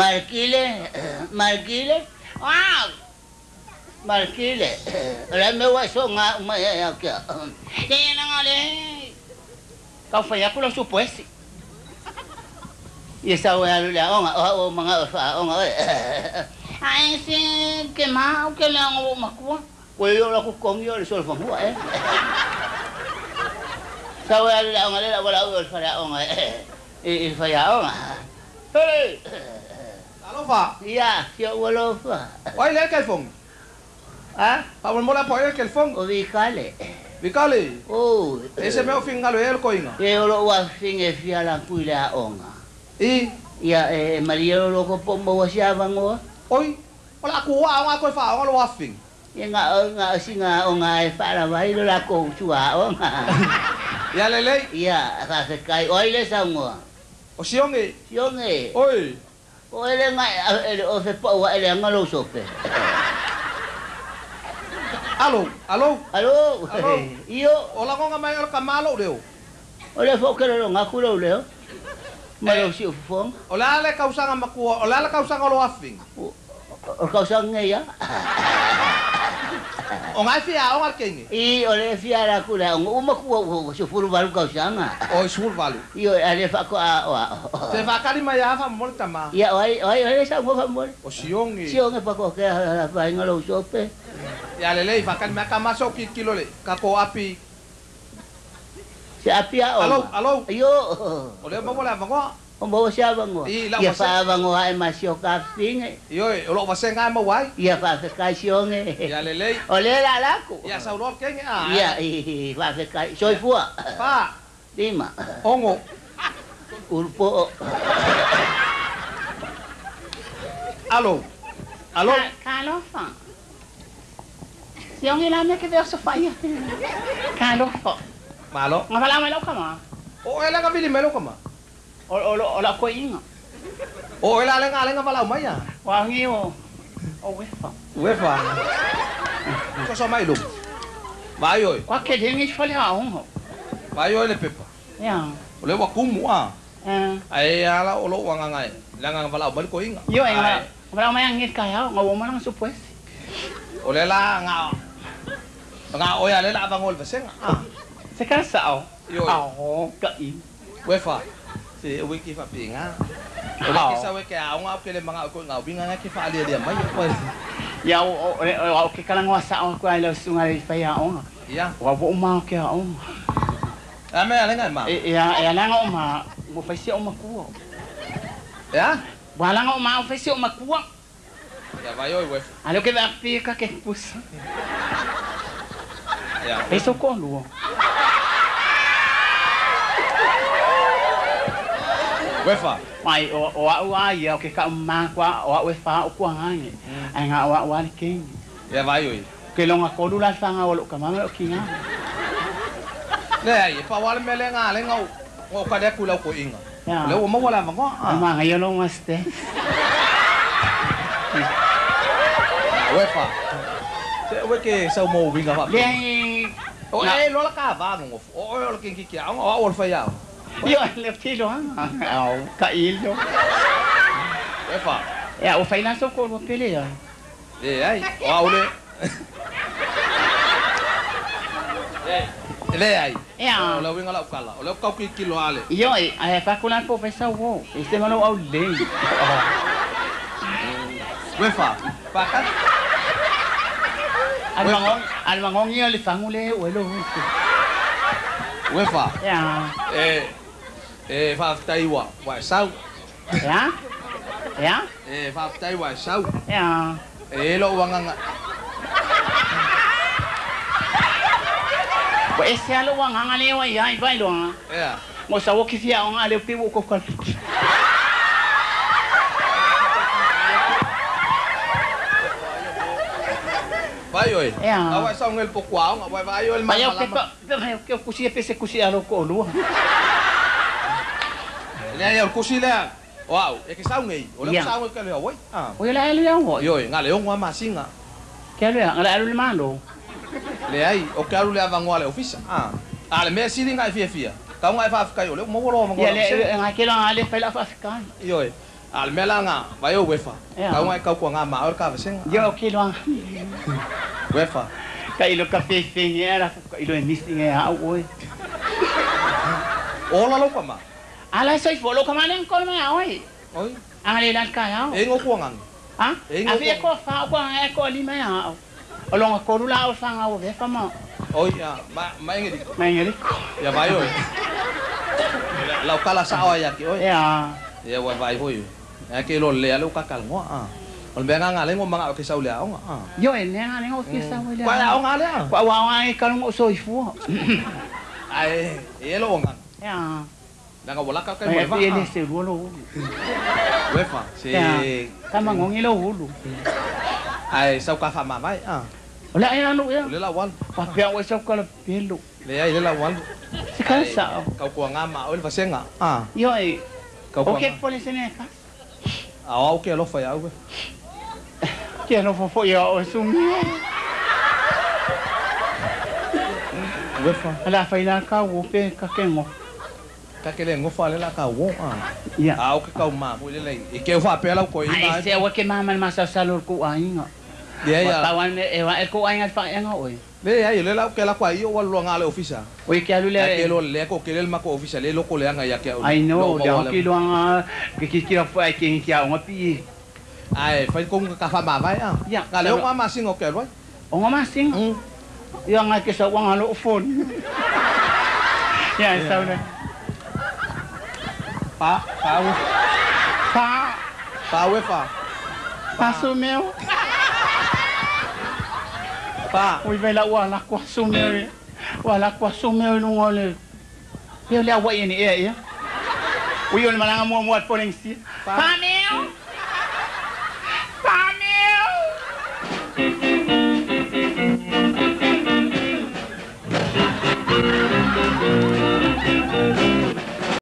Markile, markile. Wow. Markile. La me wa so nga ma ya ka. Ye na ngale. Kau fa ya ku lo supuesi. Ye sa wa lu la onga o manga fa onga. Ai se ke ma o ke la ngo makua. Ko yo la ku kong yo le sol fa hua eh. Sa wa lu la onga le la wala o fa la onga. E fa ya onga. Hey. Alofa. Ia, sio alofa. Oi le ke fong. Ah? Pa mo la po ke fong. O vikale. Vikale. Oh. Ese me o fingalo el koinga. E o lo wa finge fia la kuila onga. I. Ia e Maria lo ko po mo wa sia vangoa. Oi. Ola ku wa onga ko fa onga lo wa fing. Ia nga nga singa onga e fa la vai lo la ko sua onga. Ia lele. Ia fa se kai oi le sa ngoa. O sionge. Sionge. Oi. O ele nga ele o fe po wa ele nga lo sope. Alo, alo. Alo. Alo. Io o la ngonga mai o ka malo leo. O le fo ke lo nga ku lo leo. Ma lo si fo. O la le kausanga makua, o la le kausanga lo afing. O kausanga ya. O ngai fia o ngai kenge. I o le fia la kula o makua o si furu valu kausanga. O si valu. Io ale fa ko a o. Te fa kali mai a fa mo tama. Ia oi oi oi sa mo fa mo. O sionge. Sionge pa ko ke la fa nga lo sope. Ia lele fa kali mai ka maso ki kilo le ka ko api. Se api a o. Alo, alo. Io. O le mo la vangoa. O mo sia vangoa. Ia fa vangoa e masio ka finge. Io o lo va senga mo wai. Ia fa fe kai sionge. Ia lele. O le la la ku. Ia sa lo kenge a. Ia i fa fe kai soi fua. Fa. Lima. Ongo. Urpo. Alo. Alo. Kalofa. Sionge la me ke verso fa ia. Kalofa. Malo. Nga fala mai lau kama. O ela ka vili mai lau kama. O o la ko inga. O ela le nga le nga fala mai ya. Wa ngi o. O wefa. Wefa. So so mai lu. Vai oi. Kwa ke dengi fale ha ongo. Vai oi le pepa. Ya. O le wa kumu a. Eh. Ai ala o lo wa nga ngai. La nga fala mai ko inga. Yo nga. Fala mai ngi ka ya nga wo ma lang supues. O le la nga. Nga o ya le la vangol vasenga. Ah. Se ka sa o. Yo. Ao ka i. Wefa. Se o wiki fa pinga. O le ke sa we ke a nga ke le manga ko nga winga nga ke fa le le mai ko. Ya o o ke kala ngwa sa o ko ai lo sunga le fa ya o. Ya. Wa bo ma ke a o. A me ale nga ma. E ya e ala nga o ma mo fa se o makua. Ya? Wa la nga o ma o fa se o makua. Ya vai oi wefa. Ale ke va pi ka ke pusa. Ya. Eso ko lu. Wefa. Mai o o au ai o ke ka ma kwa o au fa o kwa ngai. Ai nga o au ale ke. Ya vai oi. Ke longa ko lu la fa nga o lo ka ma lo ki nga. Le ai pa wale me le nga le nga o ka le ku la ko inga. Le o mo wala ma ko. Ma nga yo lo ma ste. Wefa. Se we ke sa mo winga fa. Le o e lo la ka va ngo. O o lo ke ki ki o o fa ya. Io le tilo ha. Au ka ilo. Wefa. Ya o faina so ko lo pele ya. E ai, o au le. E le ai. Ya. O le winga la ukala. O le ka ki kilo ale. Io e ai fa ko la po fa wo. E se malo au le. Wefa. Pa ka. Al mangong, al mangong io le fangule o lo. Wefa. Ya. E e fa taiwa wa sau. Ya. Ya. E fa taiwa sau. Ya. E lo wa nga. Wa ese alo wa nga le wa ya vai lo. Ya. Mo sa wo ki fia o ale pi wo ko ko. Vai oi. Ya. Awa sa ngel po kwa nga vai vai oi ma. Vai ke ke kusi pese kusi alo ko lu. Le ya kusi le. Wow, e ke sa ngei. O le sa ngei ke le oi. Ah. O le le ya wo. Yo nga le ngwa ma singa. Ke le nga le ma lo. Le ai o ke alu le avangoa le ofisa. Ah. A le me sili ngai fia fia. Ka ngai fa fa kai o le mo lo mo. Ya le nga ke lo le fa la fa fa kai. Yo. A le mea la nga vai o wefa. Kau ngai kau ko nga ma o ka vasenga. Yo ke loa. Wefa. Ka ilo ka fe nge ala ka ilo e misi nge ha oi. Ola lo pa ma. Ala sai fo lo ka ma ko ma oi. Oi. Angale lan ka ya. E ngo ko ngang. Ha? A fi ko fa ko e ko li ma ya. O longa ko la o fa nga o vefa ma. Oi ya, ma ma nge di. Ma nge di. Ya vai oi. Lau kala sa o ya ki oi. Ya. Ya wa vai hoi. Ya ke lo le lo ka kal ngo a. O le nga nga le ngo manga o ke sa le a a. Yo e ne nga le ngo ke sa le. Kwa ya o nga le a. Kwa wa nga e ka ngo so i fu. Ai, e lo nga. Ya. Na nga wala ka ka mo va. E le se lo lo. Wefa. Se. Ka ma ngongi lo hulu. Ai, sa ka fa ma vai a. Ola e anu ya. Le la wal. Pa pia o sa ka la pelo. Le ai le la wal. Se ka sa. Kau ko nga ma o le vasenga. A. Yo e. Kau ko. O ke pole se ne ka. A o ke lo fa ya o. Ke lo fa fo ya o su mi. Wefa. Ala fa ina ka wo pe ka ke ngo. Ka ke le ngo fa le la ka wo a. Ya. A o ke kau ma mo le le. E ke fa pe la ko ina. Ai se o ke ma ma sa sa lo ku a inga. Ya ya. Pa wan e wa e ko ai fa nga oi. Le ya le la ke la kwa yo wa lo nga le ofisa. Oi ke alu le. Ke lo le ko ke le ma ko ofisa le lo ko le nga ya ke. I know, le ki lo nga ke ki ki fa ke ki a nga pi. Ai fa ko ka fa ma vai a. Nga le nga ma sing o ke lo. O nga ma sing. Ya nga ke sa wa nga lo phone. Ya sa le. Pa pa pa pa we fa. Pa su meu. Pa. Oi vai la wa la kwa su meu. Wa la kwa su meu no ngole. Pe le wa ni e ya. Oi on malanga mo mo poleng si. Pa meu.